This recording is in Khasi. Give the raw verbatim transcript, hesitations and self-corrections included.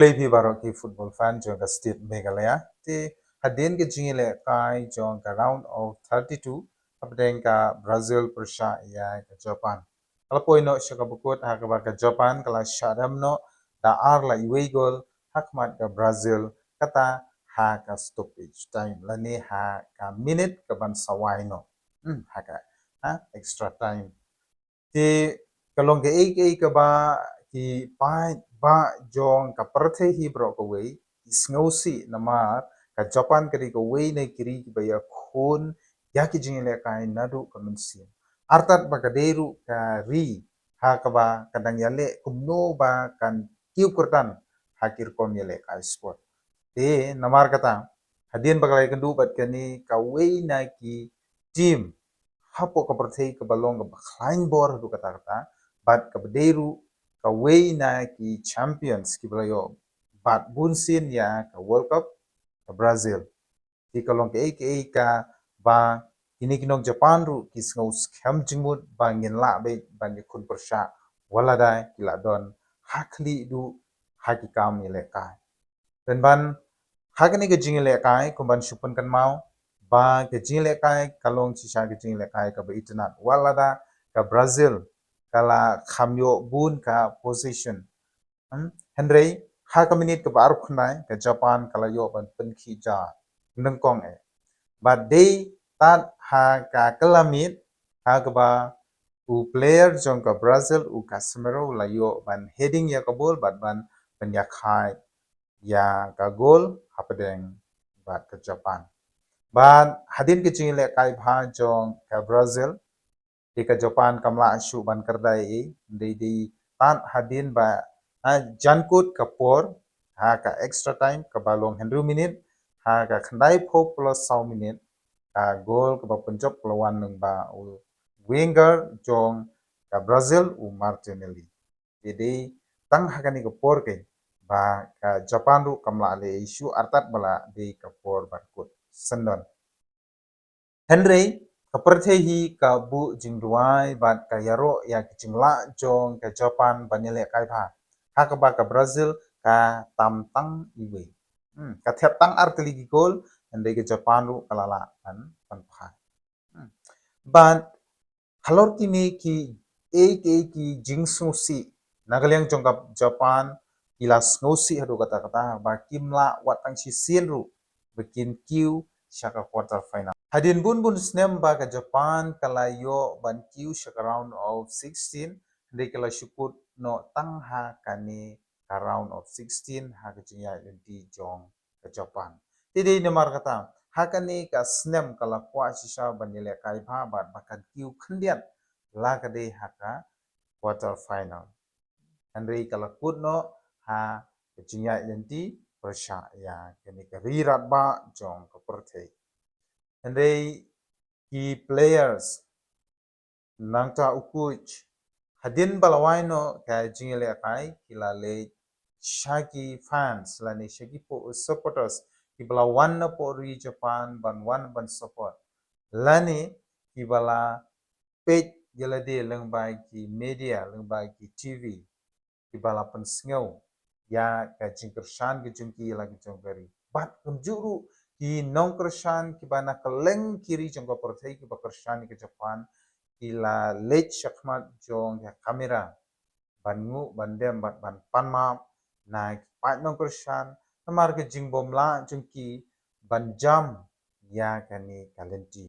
Khublei phi baroh ki football fan jong ka state Meghalaya. Te hadien ka jingïalehkai jong ka round of thirty-two hapdeng ka Brazil pyrshah ïa ka Japan, ka la poi noh sha kaba kut ha kaba ka Japan ka la shah rem noh da ar la iwei gol ha khmat ka Brazil, kata ha ka stoppage time lane ha ka minit kaban sa wai noh. Hmm, ha ka, ha, extra time. Te ka long kaei kaei kaba ki paidbah jong ka pyrthei hi baroh kawei ki sngewsih namar ka Japan ka dei kawei na ki ri kiba ïakhun ïa ki jingïalehkai naduh ka mynsiem. Artat ba ka dei ruh ka ri ha kaba ka dang ïaleh kumno ba kan kiew kyrdan ha ki rukom ïalehkai sport. Te namar kata, hadien ba ka la ïakynduh bad kane kawei na ki team hapoh ka pyrthei kaba long kaba khlaiñ bor haduh katta katta, bad kaba dei ruh kawei na ki champions kiba la ïoh bat bunsien ïa ka World Cup, ka Brazil. Te ka long kaei kaei kaba kine ki nong Japan ruh ki sngew skhem jingmut ba ngin lah beit ban ïakhun pyrshah wat lada ki la don ha khlieh duh ha ki kam ïalehkai. Pynban ha kane ka jingïalehkai, kumban shu pynkynmaw ba ka jingïalehkai ka long shisha ka jingïalehkai kaba itynnad wat lada ka Brazil ka la kham ïoh bun ka possession. Hmm? Hynrei ha ka minit kaba arphew khyndai ka Japan ka la ïoh ban pynkhih ja nyngkong eh. Bad dei tad ha ka kylla miet ha kaba u player jong ka Brazil, u Casemiro, u la ïoh ban heading ïa ka bol bad ban pynïakhai ïa ka gol hapdeng bad ka Japan. Bad hadien ka jingïalehkai bha jong ka Brazil, te ka Japan kam lah shuh ban khyrdai ei, dei dei tad hadien ba, ha, jan kut ka por ha ka extra time kaba long hynriew minit, ha ka khyndaiphew plus saw minit ka gol kaba pynjop ka la wan lyngba u winger jong ka Brazil, u Martinelli. Te dei tang ha kane ka por keiñ ba ka Japan ruh kam lah leh ei shuh artat ba la dei ka por ban kut syndon. Hynrei ka pyrthei hi ka buh jingduwai bad ka ïaroh ïa ka jinglah jong ka Japan ban ïalehkai bha ha kaba ka Brazil ka tam tang iwei. Hmm, ka thep tang ar tylli ki gol, hynrei ka Japan ruh ka la lah ban, ban pynphai. Hmm. Bad halor kine kiei kiei ki jingsngewsih, na ka liang jong ka Japan ki la sngewsih haduh katta katta ba kim lah wat tang shisien ruh ba kin kiew sha ka quarter final. Hadien bun bun snem ba ka Japan ka la ïoh ban kiew sha ka round of sixteen, hynrei ka la shu kut noh tang ha kane ka round of sixteen ha ka jingïaid lynti jong ka Japan. Te dei namar kata, ha kane ka snem ka la kwah shisha ban ïalehkai bha bad ba kan kiew khyndiat la ka dei ha ka quarter final. Hynrei ka la kut noh ha ka jingïaid lynti pyrshah ïa kane ka ri radbah jong ka pyrthei. Hynrei ki players, nangta u coach, hadien ba la wai noh ka jingïalehkai, ki la leit sha ki fans lane sha ki po-, supporters kiba la wan napoh ri Japan ban wan ban support, lane kiba la peit ïa lade lyngba ki media, lyngba ki T V, kiba la pynsngew ïa ka jingkyrshan ka jong ki ïa la ka jong ka ri. Bad kumjuh ruh ki nongkyrshan kiba na kylleng ki ri jong ka pyrthei kiba kyrshan ïa ka Japan, ki la leit shakhmat jong ka kamera ban nguh, ban dem bad ban pan map na ki paid nongkyrshan namar ka jingbymlah jong ki ban jam ïa kane ka lynti.